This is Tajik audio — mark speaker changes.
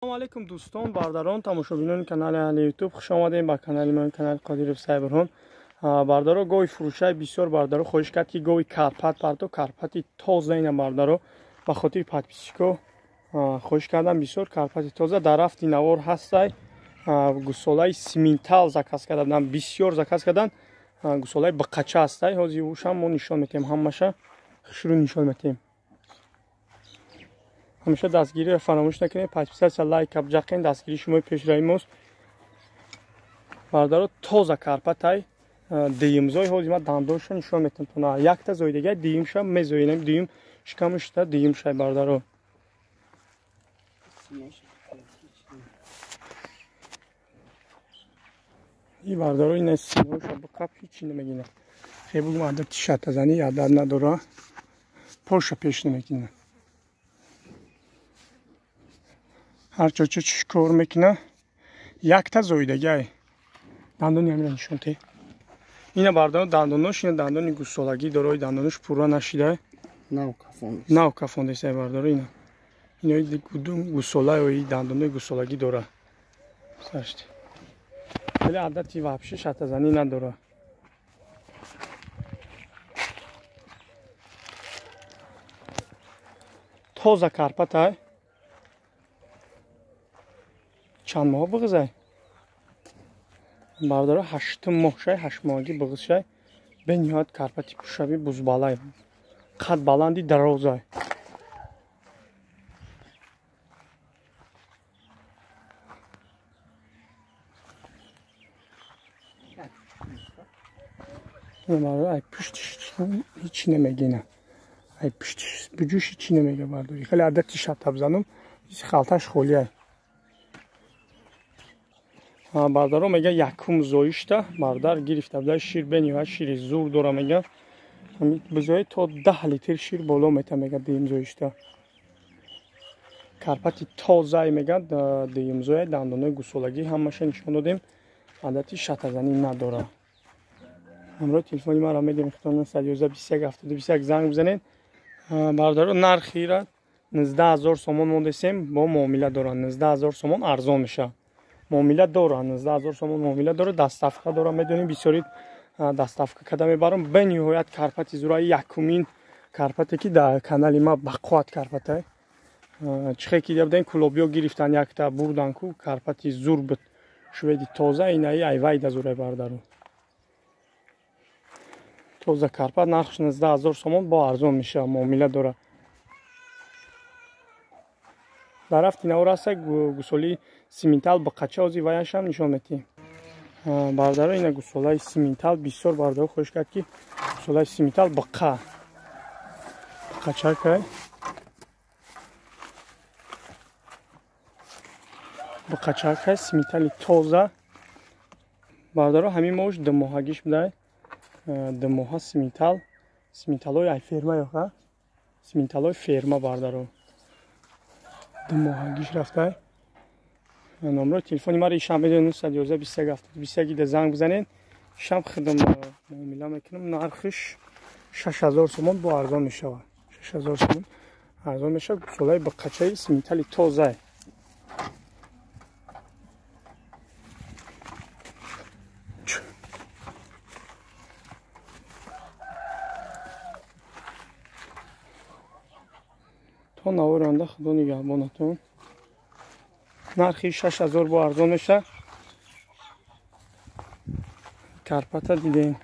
Speaker 1: Салом алейкум дӯстон, бардарон, тамошобинони канали Аҳли Ютуб. Хуш омадем ба канали мо, канали Қодиров Сайбурҳон. Бардаро, гови фурӯшаи бисёр бардаро хоҳиш кард, ки гови карпат парто, карпати тоза ина бардаро ба хотири подписчико хоҳиш кардам бисёр карпати тоза. Дар рафти навор ҳастай гусолаи симинтал заказ карда будам, бисёр заказ кардан. Гусолаи биқача ҳастай. Ҳозир ушам мо нишон метиҳем, ҳамаша хушрӯ нишон метиҳем. Ҳамеша дастгириро фаромӯш накунед, подписаться, лайк, абҷақен, дастгирии шумои пешравӣ мост. Бардаро, тоза карпатай дуюмзой. Ҳозир ман дандонша нишон метиҳам тона. Якта зоидагай, дуюмша мезоинем, дуюм шикамушта дуюмшай бардаро. И бардаро, ина синоша биқап ҳичи намегина. Хе бугум адати шатазанӣ адад надора. Поша пеш намекина. Ҳар чо чӣ кор мекуна, якта зоидагай. Дандони ҳамина нишон те. Ина бардоно дандонош, ина дандони гусолагӣ дорои, дандонош пурра нашида. Нав кафондесай бардоро ина. Инои гусолаи дандонои гусолагӣ дора. Сашти. Вале адати вообще шатазанӣ надора. Тоза карпатай. Чанд моҳ биғизай? Бардаро, ҳаштум моҳ шай, ҳашт моҳагӣ биғизшай. Бениҳоят карпати пушави бузбалай. Қад баланди дарозай. Ай пуштиш ҳичи намегина. Ай пуштиш буҷуш ҳичи намега бардори. Хеле адати шата бизанам, халташ холиай. Бардаро мега якум зоишта бардар гирифта буда, шир бениҳоят шири зур дора мега. Бизои то 10 литр шир боло мета мега дуюм зоишта. Карпати тозай мега дуюм зоя, дандонои гусолагӣ ҳамаша нишон додем. Адати шатазанӣ надора. Ҳамроҳи телефони маро медем, хитон 111 21 72 21 занг бизанед. Бардаро, нархира 19000 сомон мондесем, бо муомила дора. 19000 сомон арзон мешавад. Муомила дора, 19000 сомон муомила дора, доставка дора. Медонем бисёри доставка када мебарам. Бениҳоят карпати зураи якумин карпате ки дар канали ма бақувват карпатай. Чихе ки дида будем, кулобиё гирифтан якта бурдан ку карпати зур буд. Шведи тоза инаи айвайда зурай бардару. Тоза карпат нархш 19000 сомон бо арзон мешавад, муомила дора. Дар рафти навор ҳаста гусолии симинтал биқача, ҳозир ваяшам нишон метиҳем. Бардаро, ина гусолаи симинтал бисёр бардаро хоҳиш кард, ки гусолаи симинтал биқа. Биқачакай. Биқачакай симинтали тоза. Бардаро, ҳамин моҳш ду моҳагиш будай. Ду моҳа симинтал. Симинталои ай ферма ёха. Симинталои ферма бардаро. Ду моҳагиш рафтай. Номрои телефони маро ишам медонед, 911 21 72 21 ида занг бизанед. Ишам худам муомила мекунам. Нархиш 6000 сомон бо арзон мешавад. 6000 сомон арзон мешавад. Гусолаи биқачаи симинтали тозай. То навори оянда худо нигаҳбонатон. Нархи 6000 бо арзон мешавад. Карпата дидем.